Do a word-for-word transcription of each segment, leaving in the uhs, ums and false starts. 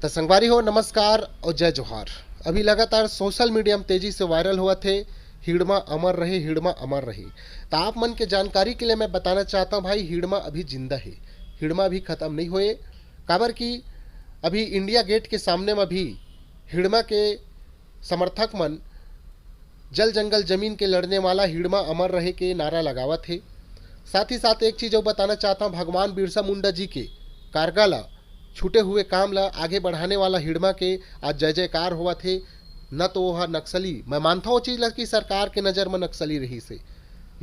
संगवारी हो, नमस्कार और जय जोहार। अभी लगातार सोशल मीडिया में तेजी से वायरल होवत हे, "हिड़मा अमर रहे, हिड़मा अमर रहे।" तो आप मन के जानकारी के लिए मैं बताना चाहता हूँ भाई, हिड़मा अभी जिंदा है, हिड़मा अभी खत्म नहीं होए। काबर कि अभी इंडिया गेट के सामने में भी हिड़मा के समर्थक मन जल जंगल जमीन के लड़ने वाला हिड़मा अमर रहे के नारा लगावत हे। साथ ही साथ एक चीज अउ बताना चाहता हूँ, भगवान बिरसा मुंडा जी के कारगा ला, छूटे हुए काम ला आगे बढ़ाने वाला हिड़मा के आज जय जयकार होवत हे। न तो वो ह नक्सली, मैं मानता हूँ वो चीज ला कि सरकार के नजर में नक्सली रहिस हे,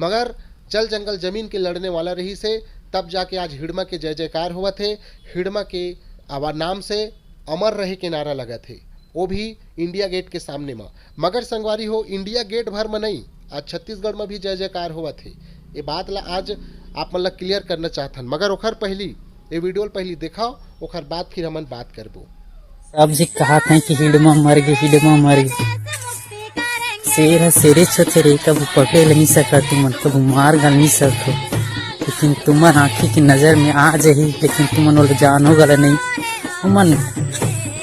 मगर जल जंगल जमीन के लड़ने वाला रहिस हे, तब जाके आज हिड़मा के जय जयकार होवत हे। हिड़मा के आवा नाम से अमर रहे के नारा लगत हे, वो भी इंडिया गेट के सामने म। मगर संगवारी हो, इंडिया गेट भर म नहीं, आज छत्तीसगढ़ म भी जय जयकार होवत हे। ये बात ला आज आप मन ला क्लियर करना चाहथन, मगर ओखर पहली, ये वीडियो ल पहली देखाओ, ओखर बाद फिर हमन बात करबो। सब झी कहत हैं कि हिड़मा मर गे, हिड़मा मर गे। शेर ह शेरे छोथे रे, कभू पकड़े ल नहीं सकत तुमन, कभू मार घल नहीं सकत हो। लेकिन तुमन आँखी की नजर में आ जाही, लेकिन तुमन ओला जानो घला नहीं। उमन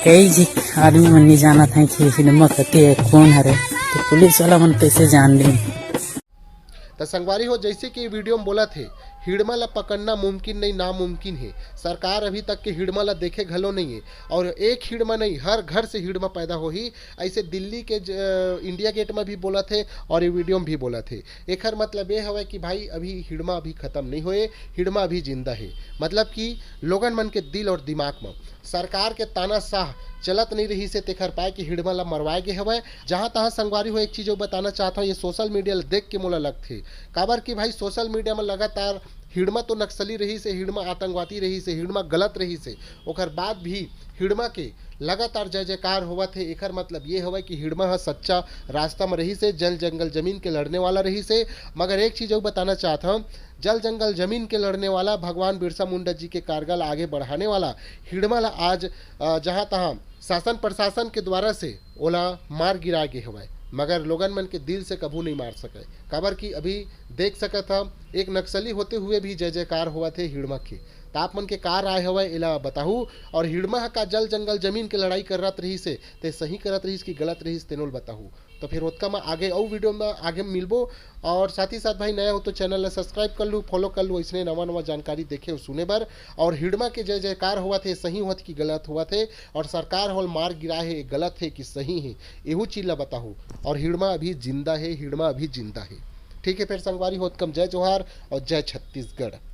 कई झी आदमी मन नहीं जानत हैं कि हिड़मा कते है, कौन हरे। तो पुलिस वाला मन कैसे जान लें? त संगवारी हो, जैसे कि वीडियो में बोलत हे, हिड़मा ला पकड़ना मुमकिन नहीं, नामुमकिन हे। सरकार अभी तक के हिड़मा ला देखे घलो नहीं है, और एक हिड़मा नहीं, हर घर से हिड़मा पैदा होही। ऐसे दिल्ली के ज-, इंडिया गेट में भी बोलत हे और ये वीडियो में भी बोलत हे। एखर मतलब ये हवय कि भाई, अभी हिड़मा अभी खत्म नहीं होए, हिड़मा अभी जिंदा हे। मतलब कि लोगन मन के दिल और दिमाग में सरकार के तानाशाह चलत नहीं रहिस हे, तेखर पाए कि हिड़मा ला मरवाए गे हवय। जहां तहां संगवारी हो, एक चीज अउ बताना चाहत हूं, ये सोशल मीडिया ला देख के मोला लगथे, काबर कि भाई, सोशल मीडिया में लगातार हिड़मा तो नक्सली रहिस हे, हिड़मा आतंकवादी रहिस हे, हिड़मा गलत रहिस हे, ओकर बाद भी हिड़मा के लगातार जय जयकार होवत हे। एकर मतलब ये हवय कि हिड़मा ह सच्चा रास्ता में रहिस हे, जल जंगल जमीन के लड़ने वाला रहिस हे। मगर एक चीज अउ बताना चाहत हूं, जल जंगल जमीन के लड़ने वाला, भगवान बिरसा मुंडा जी के कारगा ला आगे बढ़ाने वाला हिड़मा ला आज, अ, जहां तहां शासन प्रशासन के द्वारा से ओला मार गिराए गे हवय, मगर लोगन मन के दिल से कभू नहीं मार सकय, काबर कि अभी देख सकत हव, एक नक्सली होते हुए भी जय जयकार होवत हे हिड़मा के। त आप मन के का राय हवय, एला बताहू। और हिड़मा ह का जल जंगल जमीन के लड़ाई करत रहिस हे, ते सही करत रहिस कि गलत रहिस, तेनो ल बताहू। तो फिर ओतका म आगे अउ वीडियो म आगे मिलबो। और साथ ही साथ भाई, नया हो तो चैनल ला सब्सक्राइब कर लू, फॉलो कर लू, अइसने नवा नवा जानकारी देखे अउ सुने बर। और हिड़मा के जय जयकार होवत हे, सही होवत कि गलत होवत हे, और सरकार होल मार गिरा हे, गलत हे कि सही हे, एहू चीज ला बताहू। और हिड़मा अभी जिंदा हे, हिड़मा अभी जिंदा हे। ठीक है, फिर संगवारी होत कम जय जोहार और जय छत्तीसगढ़।